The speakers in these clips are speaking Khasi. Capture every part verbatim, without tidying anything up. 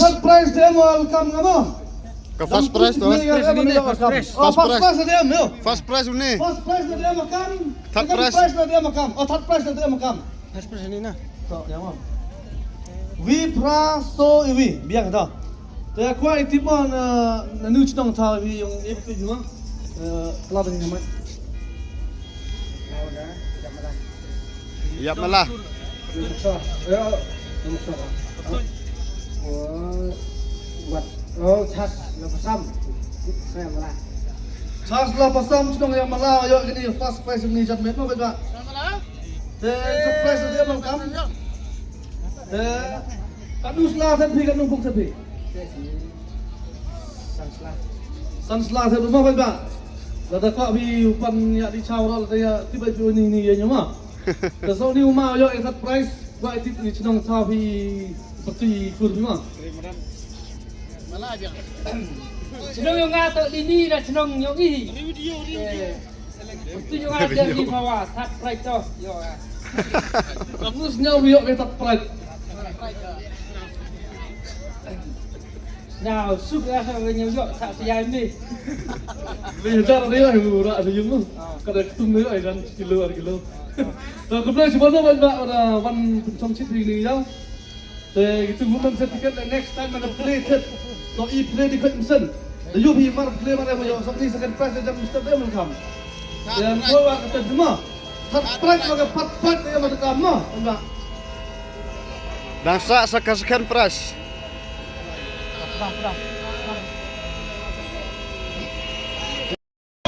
First prize te em welcome nga mo. Ka first prize to. First prize ni, first prize. Oh, first prize te em yo. First prize ni. First prize te em welcome. Third prize te em welcome. Oh, third prize te em welcome. First prize ni na. To, ya mo. Wi phra so iwi biang to. Te kwah i tip mo na, na nu chnong thaw wi yong i pi mo. Eh, kla ban ni mai. Ïap mala. Wat. Oh, Charles la pasam. Saya mala. Charles la pasam chnong ïap mala, ïoh kini first prize ni jat met mo ba. Te first prize ni mo kam. Te kanu sla sen phi, kanu buk sen phi. San sla. San sla sen mo ba. Lada ka bi u pan ïa di chaw ra lada ïa ti ba ju ni ni ïa nyuma. Te so ni uma ïoh ïa third prize, ba ti ni chnong cha bi pati kur bi ma. Chnong yong nga to di ni da chnong yong i. Eh, pati yong nga di ni ma wa third prize to. Yo. Kamu snyau ïoh ïa third prize. Now, suk ya sa ngi ïoh sa sa ya ni. Ni jar ni ai mu ra ni mu. Kada tum ni ai dan kilo ar kilo. Ta khublei shibun ban ba wan pynchong chit ni ni ya. Te gitu mun sa tiket next time mana play tet. To i play di kot mesen. Da yu bi mar play mar mo yo sok ni second prize jam Mister Diamond kam. Yan ko wa kata juma. Pat pat maka pat pat ya mata kam mo. Enggak. Dang sa sa ka second prize.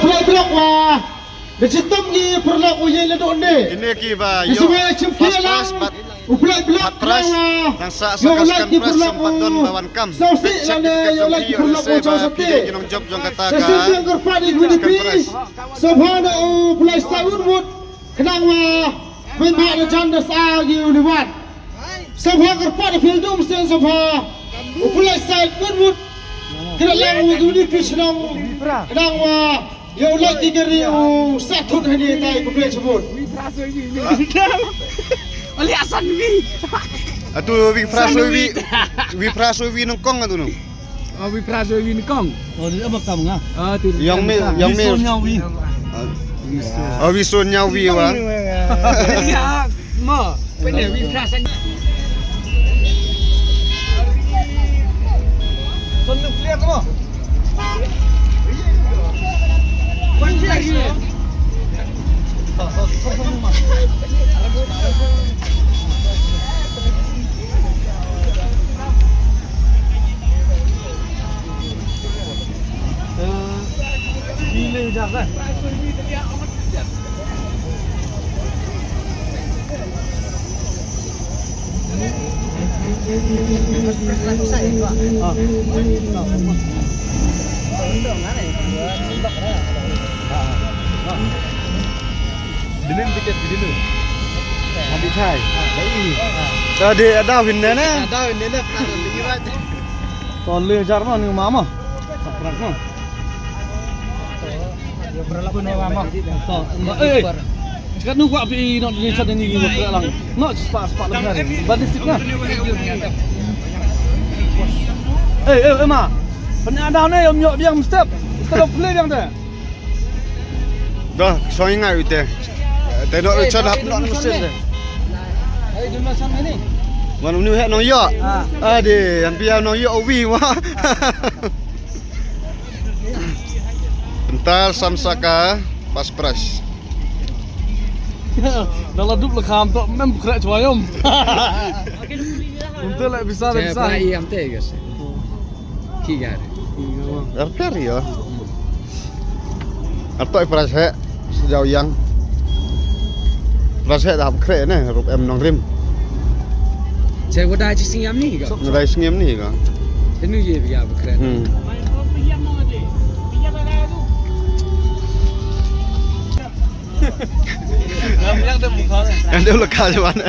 Pulai blok wa. Da chitom ki purlok u ye le do ne. Ini ki ba yo. First prize bat. U pulai blok third prize. Dang sa sa ka second prize sempat don ba wan kam. Sa si la ne yo lai ki purlok u jong sa ki. Ki nong job jong kata ka. Sa si yang kerpa di second prize. Sa bha na u pulai sa un mut. Khnang wa pynbha da jan da sa gi u liwan. Sabha kyrpad da phil dum sen sabha. U pulai sai pun mut. Khnang wa gi u ni pi chnong. Khnang wa ya u lai ki gari u sa thut hani tai ku ple chmut. Oli asan wi. Atu wi phra so wi. Wi phra so wi nongkong atu no. Oh, wi phra so wi nongkong. Oh, di apa kam nga? Ah, tu. Yang mi, yang mi. Wi so nyaw wi. Ah, wi so nyaw wi wa. Ya, mo. Pene wi phra sa. Son nuklear mo. Dinin tiket di dinu. Habis hai. Tadi ada win ne ne. Ada win ne ne. To le jar ma ni mama. Saprak ma. To, eh, eh. Kan nu kwah phi noh ni chat ni wat lang. Noh spa spa lang. Ban ni sik na. Eh, eh, eh, ma. Pynïaid down ne, ym ïoh biang step. Step up play biang te. Dah, song ingat ite. Te noh chat hap noh ni mesin te. Eh, jumlah sang ni. Wan uni heh nong ïoh. Ah. Ade, yang pia nong ïoh wi wa. Ntar samsaka first prize. Dah la dup la kham to mem khreh chwa yom. Unte la bisa la bisa. Saya pernah iya amte guys. Tiga hari. Tiga hari ya. Artoi pras he sejauh yang pras he dah kre ne rup em nong rim. Saya wada ji sing yam ni ga. Ngai sing yam ni ga. Tenu ye biya kre. Hmm. Yang dia muka. Yang dia lekas mana?